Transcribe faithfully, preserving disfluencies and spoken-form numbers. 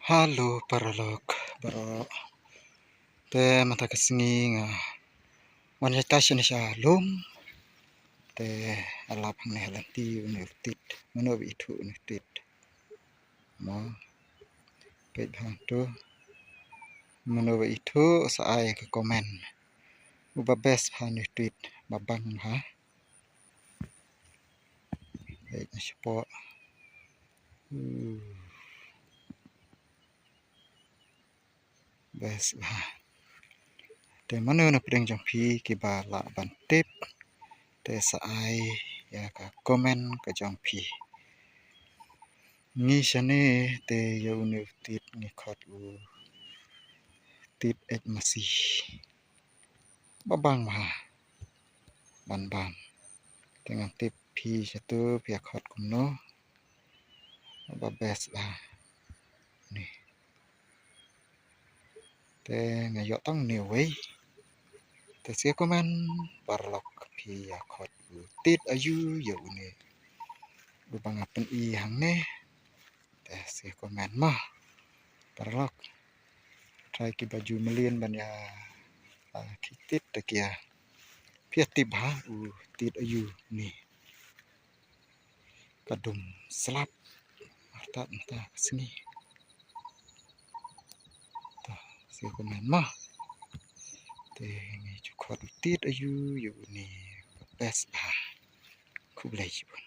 Hello paralok baroh. Te mynta ka sngi nga wan ïatai shane sha lum. Te nga lap hangne ha lynti une u tit. Mano ba ithuh une u tit? Mo. Peit hangto. Mano ba ithuh sa ai ka comment. Uba best bha une u tit, ba bang bha. Peit na shapoh. Uh. Best bha. Te mano na pdeng jong phi kiba lah ban tip, te sa ai ïa ka comment ka jong phi. Ngi shane te ïa une u tit ngi khot u tit eit masi. Ba bang bha ban bam. Te ngan tip phi shatu phi ïa khot kumno. Ba best bha une. Te nga ïoh tang une uwei. Te sa comment paralok, phi ïa khot u tit aïu ïa une uba nga pyni hangne? Te sa comment mo paralok. Trai kiba ju mlien ban ïa, ah, khie tit te ki ïa, phi ïa tip bha u tit aïu une. Ka dum slap artat mynta ka sngi. To, sa comment mo. Te ngi ju khot u tit aïu ïa une, ba best bha. Khublei shibun.